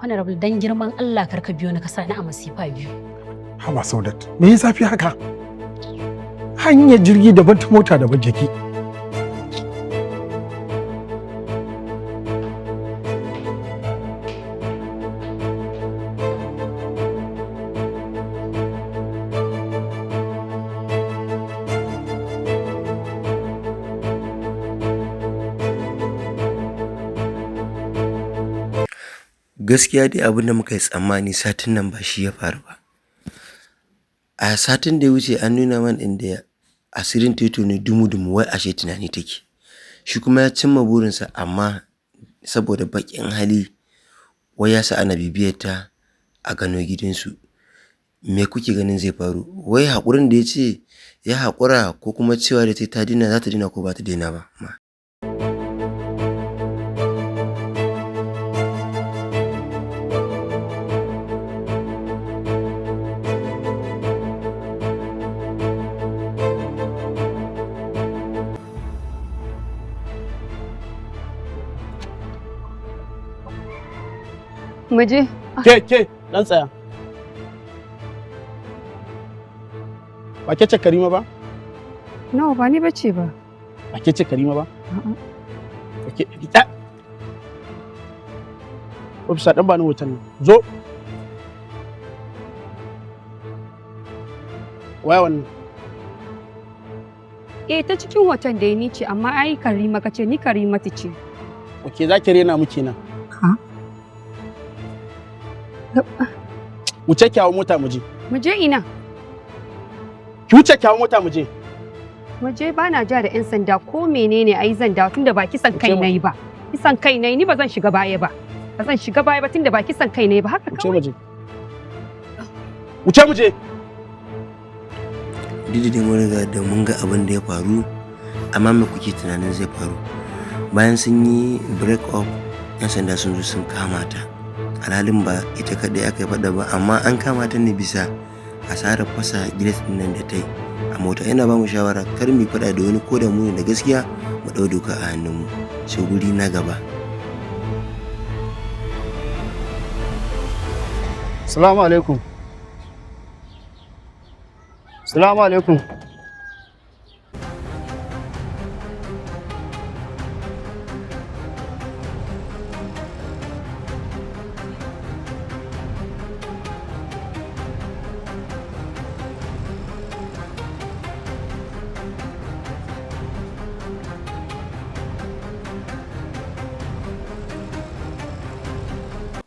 Honorable, dan girman Allah kar ka biyo ni ka sa ni a masifa biyu. Haba Saudat, me ya zafi haka? Hanyar jirgi daban, ta mota daban, jiki. Gaskiya dai abin da muka yi tsammani satin nan ba shi ya faru ba. A satin da ya wuce an nuna mana inda asirin ta ne dumu-dumu, wai ashe tunani take. Shi kuma ya cimma burinsa, amma saboda baƙin hali wai ya sa ana bibiyar ta a gano gidansu. Me kuke ganin zai faru? Wai haƙurin da ya ce ya haƙura ko kuma cewa da ta daina, za ta daina ko ba ta daina ba? Mu je. Ke, ke, dan tsaya. Ba ke ce Karima ba? No, ba ni bace ba. Ba ke ce Karima ba? A'a. Ke, ta. Ofisa, dan ba ni hoton nan. Zo. Waye wannan? Eh, ta cikin hoton dai ni ce, amma ai Karima kace, ni Karimatu ce. Ok, za ki rena mu kenan. Ha? Wuce ki hawo mota mu je. Mu je ina? Ki wuce ki hawo mota mu je. Mu je, ba na ja da 'yan sanda ko menene, ai zan dawo tunda ba kisan kai Wuce mu. nayi ba. Kisan kai nayi ni ba zan shiga baya ba. Ba zan shiga baya ba tunda ba kisan kai nayi ba haka Wuce kawai. mu je. Wuce mu je. Duk da dai mun riga da mun ga abin da ya faru, amma me kuke tunanin zai faru? Bayan sun yi break up, 'yan sanda sun zo sun kama ta. Alhalin ba ita kaɗai aka yi faɗa ba, amma an kama ta ne bisa asarar fasa gilas ɗin nan da ta yi a mota. Yana ba mu shawara kar mu yi faɗa da wani ko da mu ne da gaskiya, mu ɗau doka a hannunmu. Sai guri na gaba. Salamu alaikum. Salamu alaikum.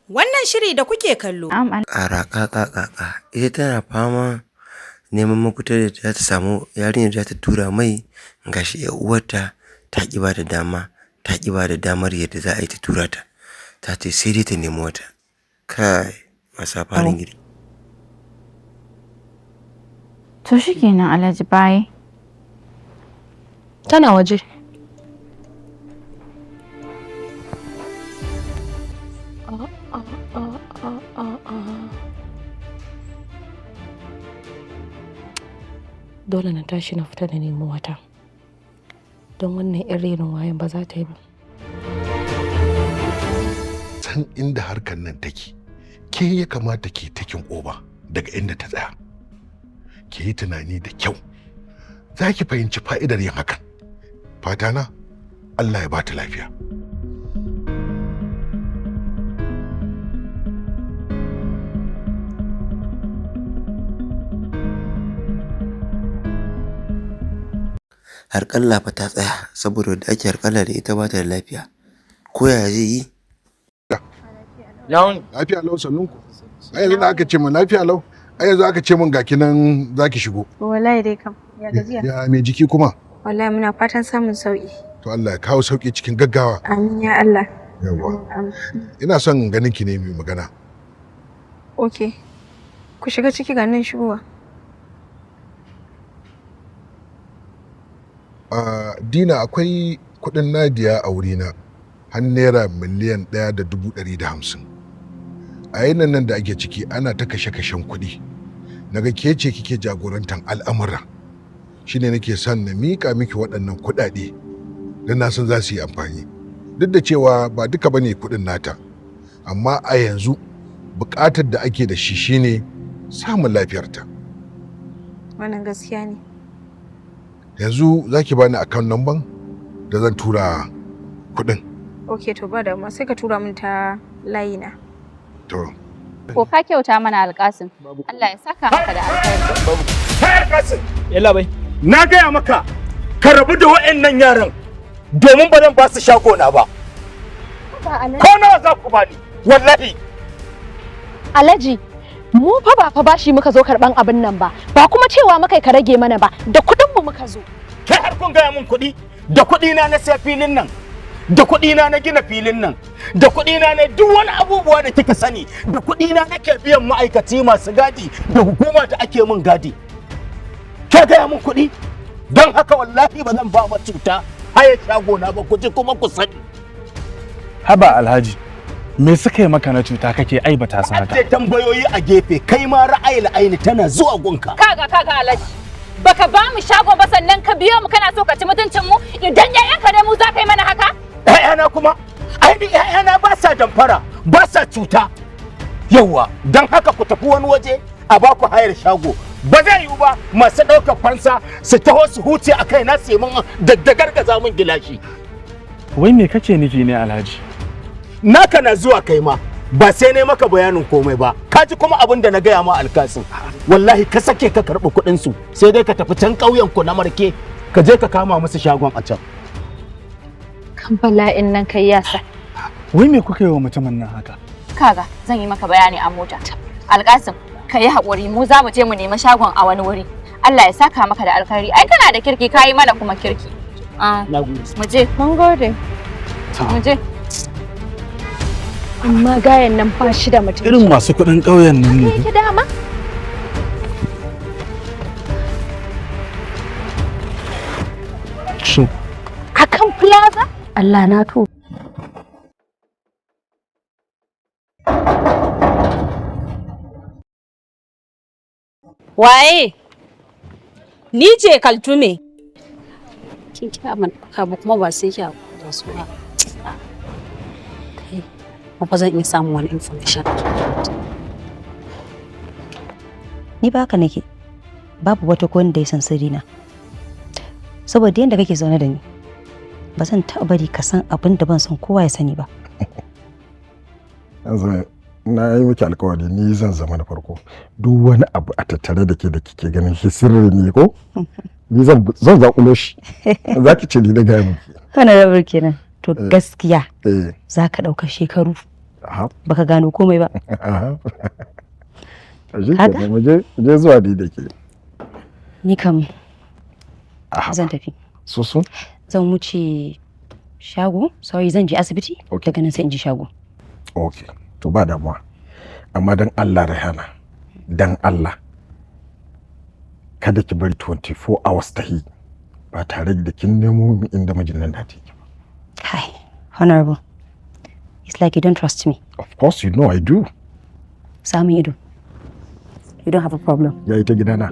Wannan shiri da kuke kallo Ƙara ƙaƙa ƙaƙa, ita tana fama neman mafita da za ta samu yarinyar da za ta tura mai, gashi 'yar uwarta ta ƙi ba da dama, ta ƙi ba da damar yadda za a yi ta tura ta. Ta ce sai dai ta nemi wata. Kai, wasa farin gidi. To shikenan Alhaji, bye. Tana waje. Dole na tashi na fita da nemo wata. Don wannan 'yan renin wayan ba za ta yi ba. San inda harkar nan take, ke ya kamata ki taking over daga inda ta tsaya. Ki yi tunani da kyau, za ki fahimci fa'idar yin hakan. Fata na Allah ya bata lafiya. Harƙalla fa ta tsaya saboda wadda ake harƙalla da ita ba ta da lafiya. Ko yaya zai yi? Lafiya lau, sannunku. Ai yanzu da aka ce min lafiya lau, ai yanzu aka ce min ga kinan zaki shigo. Wallahi dai kam. Ya gajiya. Ya mai jiki kuma? Wallahi muna fatan samun sauki. To Allah ya kawo sauki cikin gaggawa. Amin ya Allah. Yawwa. Amin. Ina son ganin ki ne mai magana. Okay. Ku shiga ciki, ga nan shigowa. A Dina, akwai kuɗin Nadiya a wurina har ₦1,150,000. A yayin nan da ake ciki ana ta kashe-kashen kuɗi. Naga ke ce kike jagorantar al'amura. Shine nake son na miƙa miki waɗannan kuɗaɗe don na san za su yi amfani. Duk da cewa ba duka bane kuɗin nata, amma a yanzu Buƙatar da ake da shi shine samun lafiyarta. Wannan gaskiya ne. Yanzu za ki bani account number da zan tura kuɗin. Ok, to ba damuwa, sai ka tura min ta layina. To. Ko ka kyauta mana, Alƙasim. Allah ya saka maka da alkhairi. Kai Alƙasim! Yalla bai. Na gaya maka ka rabu da wa'annan yaran domin ba zan ba su shago na ba. Ko nawa za ku bani? Wallahi. Alhaji, mu fa ba fa bashi muka zo karban abin nan ba, ba kuma cewa muka ka rage mana ba, da kuɗin mu muka zo. Kai har kun gaya mun kuɗi? Da kuɗi na na sai filin nan. Da kuɗi na na gina filin nan. Da kuɗi na na duk wani abubuwa da kika sani. Da kuɗi na nake biyan ma'aikaci masu gadi da hukuma da ake mun gadi. Ke gaya mun kuɗi? Don haka wallahi ba zan ba ma cuta haya shago na ba, ku ji kuma ku sani. Haba Alhaji, me suka yi maka na cuta kake aibata su haka? Ajiye tambayoyi a gefe, kai ma ra'ayi la'aini tana zuwa gunka. Kaga, kaga Alhaji. Baka ba mu shago ba, sannan ka biyo mu kana so ka ci mutuncin mu. Idan ƴaƴanka ne mu za ka yi mana haka? ‘Ya'yana kuma, ai ni ‘ya'yana ba sa damfara, ba sa cuta. Yawwa, don haka ku tafi wani waje a ba ku hayar shago. Ba zai yiwu ba masu ɗaukar fansa su taho su huce a kai na su yi min daddagargaza min gilashi. Wai me kake nufi ne, Alhaji? Naka na zuwa kai ma, ba sai ne maka bayanin komai ba. Ka ji kuma abin da na gaya ma, Alkasin. Wallahi ka sake ka karɓi kuɗin su, sai dai ka tafi can ƙauyen ku na Marke, ka je ka kama musu shagon a can. Kan bala'in nan kai yasa. Wai me kuka yi wa mutumin nan haka? Kaga, zan yi maka bayani a mota. Alkasim, ka yi haƙuri, mu za mu je mu nemi shagon a wani wuri. Allah ya saka maka da alkhairi. Ai kana da kirki, ka yi mana kuma kirki. Ah, mu je. Mun gode. Mu je. Amma gayan nan ba shi da mutunci. Irin masu kuɗin ƙauyen nan ne. Yake dama? Shin Akan plaza? Allah na to. Waye? Ni ce Kaltume. Kin kira ban ɗauka ba, kuma ba sai ki haƙura da su ba. Kai, ba zan iya samun wani information. Ni ba haka nake. Babu wata ko wanda ya san sirrina. Saboda yadda kake zaune da ni, ba zan taɓa bari ka san abin da ban son kowa ya sani ba. Yanzu na yi miki alkawari, ni zan zama na farko. Duk wani abu a tattare da ke da kike ganin shi sirri ne ko? Ni zan zakulo shi. Za ki ce ni na gaya miki. Honorable kenan. To gaskiya Eh. za ka ɗauka shekaru Aha. baka gano komai ba. Aha. Shi Kaga? kenan, mu je zuwa ni da ke. Ni kam Aha. zan tafi. So so? Zan wuce shago, sorry, zan je asibiti, daga nan sai in je shago. Okay. To ba damuwa. Amma dan Allah Rehana, dan Allah. Kada ki bari 24 hours ta yi ba tare da kin nemo min inda mijin nan naki yake. Hi, Honorable. It's like you don't trust me. Of course you know I do. Samun ido. You don't have a problem. Ya yi ta gidana.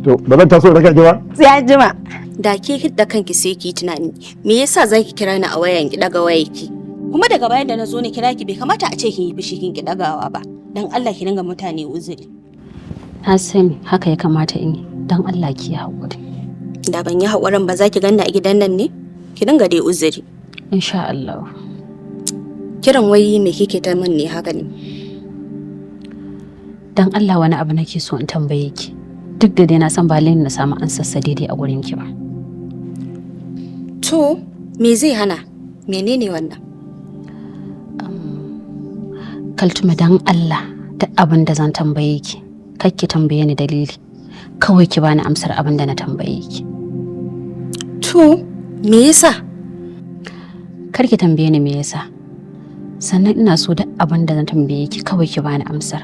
To ba zan taso raka ki ba? Sai an jima. Da ke da kanki sai ki yi tunani, me yasa zaki kira ni a wayan ki daga wayarki? Kuma daga bayan da na zo na kira ki, bai kamata a ce kin yi fushi kin ki dagawa ba. Dan Allah ki dinga mutane uzuri. Na sani haka ya kamata in yi, don Allah ki yi haƙuri. Da ban yi haƙurin ba za ki ganni a gidan nan ne? Ki dinga dai uzuri. Insha Allah. Kiran wai me kike ta min ne haka ne? Don Allah wani abu nake so in tambaye ki. Duk da dai na san ba lallai na samu ansarsa daidai a gurin ki ba. To, me zai hana? Menene wannan? Kaltuma, don Allah duk abin da zan tambaye ki, kar ki tambaye ni dalili. Kawai ki bani amsar abin da na tambaye ki. To, me yasa? Kar ki tambaye ni me yasa. Sannan ina so duk abin da zan tambaye ki kawai ki bani amsar.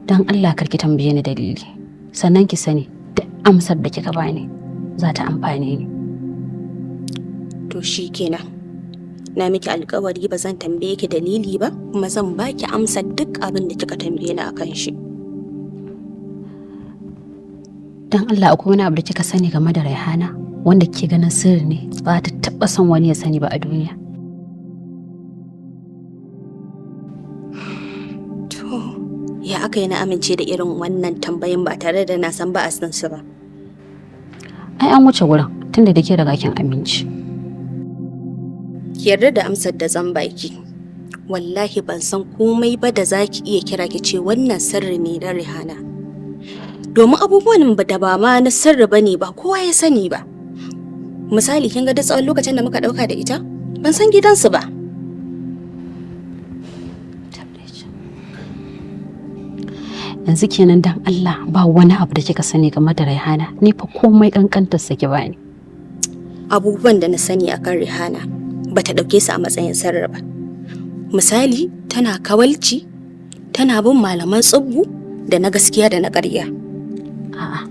Don Allah kar ki tambaye ni dalili. Sannan ki sani duk amsar da kika bani za ta amfane ni. To shi kenan. Na miki alkawari ba zan tambaye ki dalili ba, kuma zan baki amsar duk abin da kika tambaye ni akan shi. Don Allah akwai wani abu da kika sani game da Raihana wanda kike ganin sirri ne, ba ta taɓa son wani ya sani ba a duniya. To, ya aka yi na amince da irin wannan tambayin ba tare da na san ba a san su ba? Ai an wuce wurin tunda da ke riga kin amince. Ki yarda da amsar da zan baki. Wallahi ban san komai ba da za ki iya kira ki ce wannan sirri ne na Rihana. Domin abubuwan da ba ma na sirri ba ne ba kowa ya sani ba. Misali, kin ga duk tsawon lokacin da muka ɗauka da ita, ban san gidansu ba. Yanzu kenan dan Allah ba wani abu da kika sani game da Raihana? Ni fa komai kankantar sa ki bani. Abubuwan da na sani akan Rihana bata ɗauke su a matsayin sirri ba. Misali, tana kawalci, tana bin malaman tsubbu da na gaskiya da na ƙarya. A'a,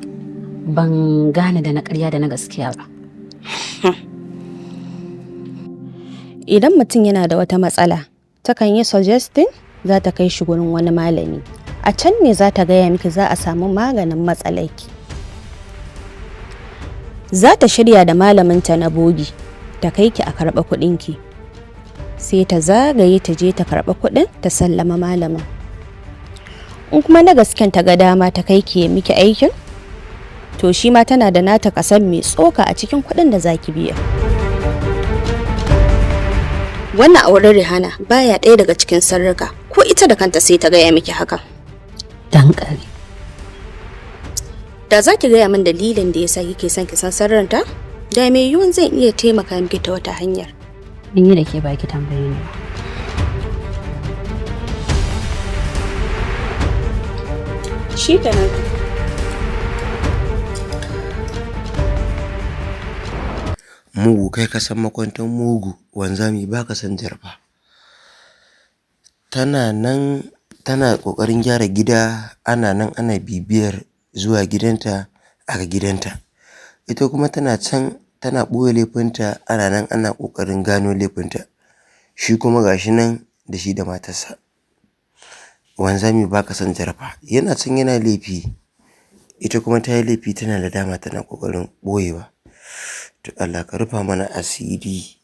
ban gane da na ƙarya da na gaskiya ba. Idan mutum yana da wata matsala, takan yi suggesting za ta kai shi gurin wani malami. A can ne za ta gaya miki za a samu maganin matsalarki. Za ta shirya da malaminta na bogi, ta kai ki a karɓa kuɗinki. Sai ta zagaye ta je ta karɓa kuɗin ta sallama malamin. In kuma na gasken ta ga dama ta kai ki ya miki aikin, to shi ma tana da nata kasan mai tsoka a cikin kuɗin da za ki biya. Wannan auren Rihana baya ɗaya daga cikin sirrika, ko ita da kanta sai ta gaya miki hakan. Dankali. Da za ki gaya min dalilin da yasa kike son ki san sirrinta, da mai yiwuwan zan iya taimaka miki ta wata hanyar. Mun yi da ke baki tambaye ni ba. Shi kenan. Mugu kai ka san makwantar mugu, wanzami ba ka san jarfa. Tana nan tana ƙoƙarin gyara gida, ana nan ana bibiyar zuwa gidanta a ga gidanta. Ita kuma tana can tana ɓoye laifinta, ana nan ana ƙoƙarin gano laifinta. Shi kuma ga shi nan da shi da matarsa. Wanzami ba ka san jarfa. Yana can yana laifi, ita kuma ta yi laifi tana da dama tana ƙoƙarin ɓoyewa. To Allah ka rufa mana asiri.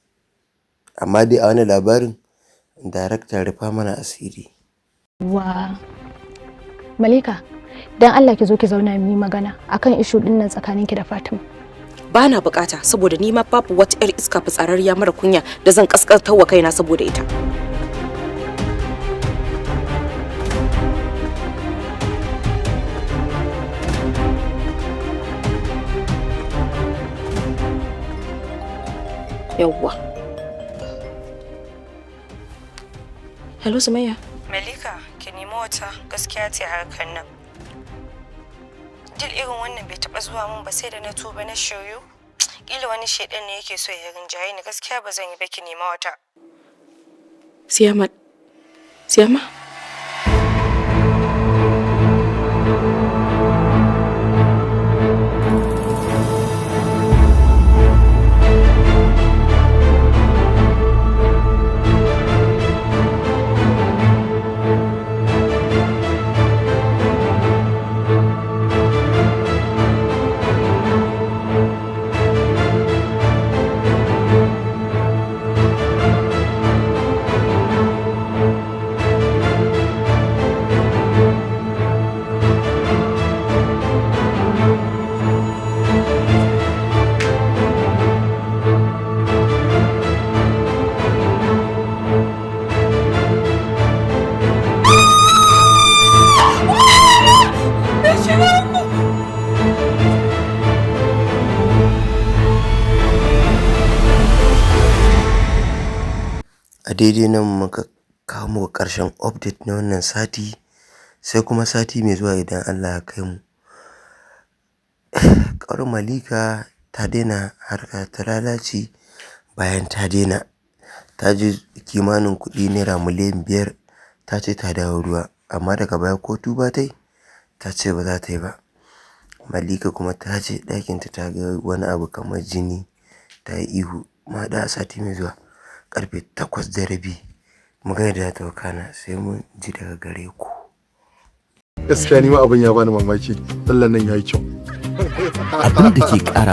Amma dai a wani labarin, darakta rufa mana asiri. Wa Malika, dan Allah ki zo ki zauna mu yi magana akan issue din nan tsakaninki da Fatima. Ba na bukata, saboda ni ma babu wata 'yar iska fitsararriya mara kunya da zan kaskantar wa kaina saboda ita. Yawwa. Hello, Sumayya. Malika, ki nemi wata gaskiya ce harkar nan. Dil irin wannan bai taɓa zuwa min ba sai da na tuba na shiryu. Kila wani shaidan ne yake so ya rinjaye ni, gaskiya ba zan yi ba, ki nema wata. Siyama. Siyama. A daidai nan muka kawo muku ƙarshen update na wannan sati, sai kuma sati mai zuwa idan Allah ya kai mu. Ƙawar Malika ta daina harka ta lalaci. Bayan ta daina, ta ji kimanin kuɗi naira miliyan 5, ta ce ta dawo ruwa, amma daga baya ko tuba ta yi, ta ce ba za ta yi ba. Malika kuma ta je ɗakinta ta ga wani abu kamar jini, ta yi ihu. Mu haɗu a sati mai zuwa karfe 8:30 mu ga yadda za ta wakana, sai mun ji daga gare ku. Gaskiya ni ma abin ya bani mamaki. Lallan nan yayi kyau. Abin da ke ƙara